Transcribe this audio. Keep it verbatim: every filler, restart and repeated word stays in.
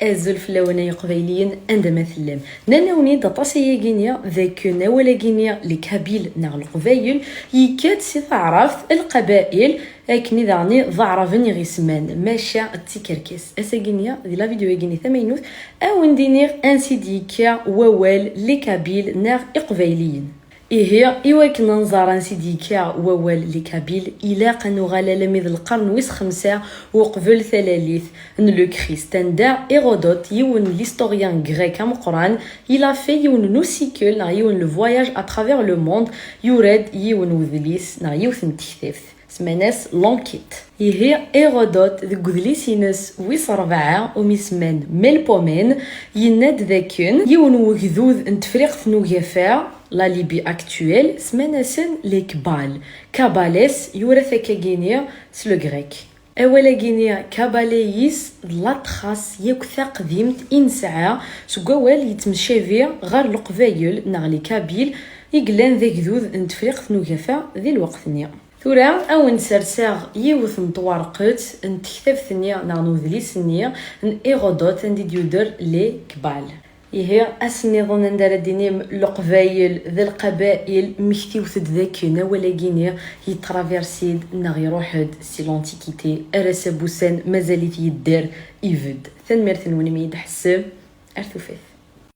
Azul fell-awen ay iqbayliyen, anda ma tellam. Nnan-awen-id aṭas ayagi-nni d akken awal-agi-nni les Kabyles neɣ Leqbayel yekka-d si taɛrabt lqabail, akken i daɣen d aɛraben i ɣ-isemman, maca d tikerkas. Ass-agi-nni di la vidéo-agi-nni tamaynut, a wen-d-iniɣ ansi d-yekka wawal les Kabyles neɣ iqbayliyen. Ihi, i wakken ad nẓer ansi d-yekka wawal les Kabyles, ilaq ad nuɣal alammi d lqern wis xemsa uqbel talalit n le Christ, anda Hérodote, yiwen n l'historien grec ameqqran, il a fait yiwen n usikel neɣ yiwen n le voyage à travers le monde, yura-d yiwen n wedlis neɣ yiwet n tektabt, semman-as L'Enquête. Ihi, Hérodote, deg wedlis-ines wis rebɛa umi semman Melpomène, yenna-d dakken yiwen n wegdud n Tefriqt n Ugafa, la Libye actuelle, semman-asen les Kbales. Kabales, yura-t akkagini s le grec. Awal-agini Kabaléis d la trace yakk taqdimt i nesɛa seg wawal yettemcabi ɣer Leqbayel neɣ les Kabyles i yellan d agdud n Tefriqt n Ugafa di lweqt-nni. Tura, a wen-serseɣ yiwet n twerqet n tektabt-nni neɣ n udlis-nni n Hérodote anda i d-yuder les Kbales. Ihi, ass nniḍen anda ara d-inim Leqbayel d Lqabail, mmektiwet-d dakken awal-agini yetraversi-d neɣ iruḥ-d si l'Antiquité ar ass-a n wussan, mazal-it yedder, ibedd. Tanemmirt-nwen imi yi-d-tḥessem. Ar tufat.